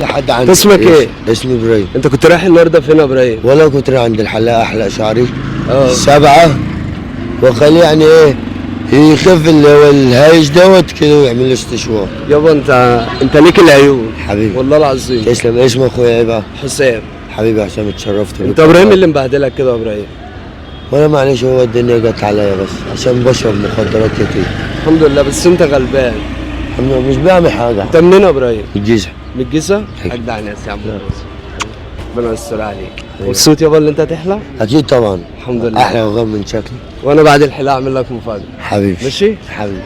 لحد عندي. اسمك ايه؟ اسمي ابراهيم. انت كنت رايح النهارده فين يا ابراهيم؟ والله كنت رايح عند الحلاق احلق شعري 7 واخليه يعني ايه يخف اللي هو الهايش دوت كده ويعمل له استشوار. يابا انت ليك العيون حبيبي والله العظيم. تسلم. اسم اخويا ايه بقى؟ حسام. حبيبي يا حسام، اتشرفت بك. انت ابراهيم اللي مبهدلك كده يا ابراهيم؟ وانا معلش، هو الدنيا جت عليا بس عشان بشرب مخدرات كتير. الحمد لله، بس انت غلبان. الحمد لله مش بعمل حاجة. انت منين يا ابراهيم؟ من الجيزة. من الجيزة؟ اجدع ناس يا عم، ربنا يستر عليك. مبسوط يابا اللي انت هتحلق؟ اكيد طبعا. الحمد لله. احلى وغم من شكلي. وانا بعد الحلاقة اعمل لك مفاجاة. حبيبي. ماشي؟ حبيبي.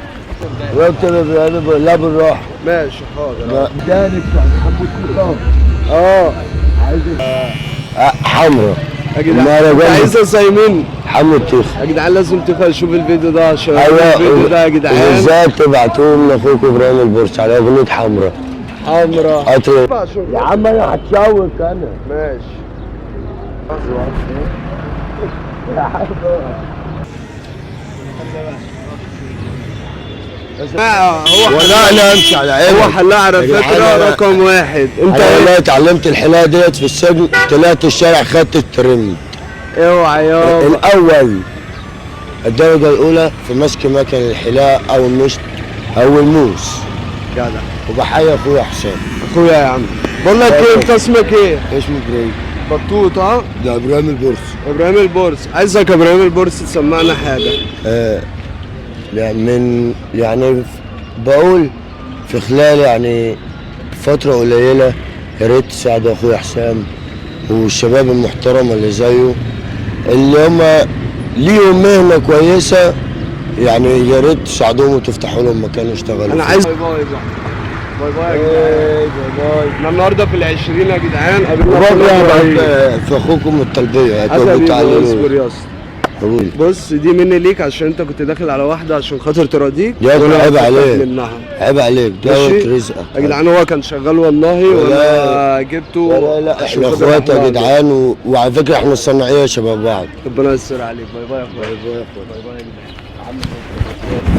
لا بالراحة. ماشي حاضر. ده اه حمرا يا جدعان عايزه صايمين. حمو الطيخ يا جدعان لازم تخشوا شوف الفيديو ده عشان ايوه الفيديو ده يا جدعان بالذات تبعتوه لاخوكم ابراهيم البورس على اغنية حمرا. حمرا قطر يا عم انا هتشوك انا. ماشي. هو ولا انا امشي على عينك. هو حلاق على فكرة رقم 1. انت انا والله اتعلمت الحلاقة ديت في السجن، طلعت الشارع خدت الترند. اوعى يابا. الاول الدرجة الاولى في مسك مكن الحلاقة او المشط او الموس. جدع. وبحيي اخويا حسام. اخويا يا عم. بقول لك ايه، انت اسمك ايه؟ اسمي ابراهيم. بطوط. ها؟ ده ابراهيم البورس. ابراهيم البورس، عايزك يا ابراهيم البورس تسمعنا حاجة. من يعني بقول في خلال يعني فترة قليلة يا ريت تساعدوا اخويا حسام والشباب المحترم اللي زيه اللي هم ليهم مهنة كويسة، يعني يا ريت تساعدوهم وتفتحوا لهم مكان يشتغلوا. انا عايز bye bye بقى. bye bye يا جدعان. bye bye. احنا النهارده في ال20 يا جدعان. قابلنا في اخوكم الطلبيه. اصبر يا اسطى. بص دي مني ليك عشان انت كنت داخل على واحدة عشان خاطر تراضيك. يا عيب عليك. عيب عليك، دوت رزقك يا جدعان. هو كان شغال والله وانا جبته. لا لا احنا اخوات يا جدعان، وعلى فكرة احنا الصناعية شباب بعض. ربنا يستر عليك. bye bye يا اخويا. bye bye يا جدعان.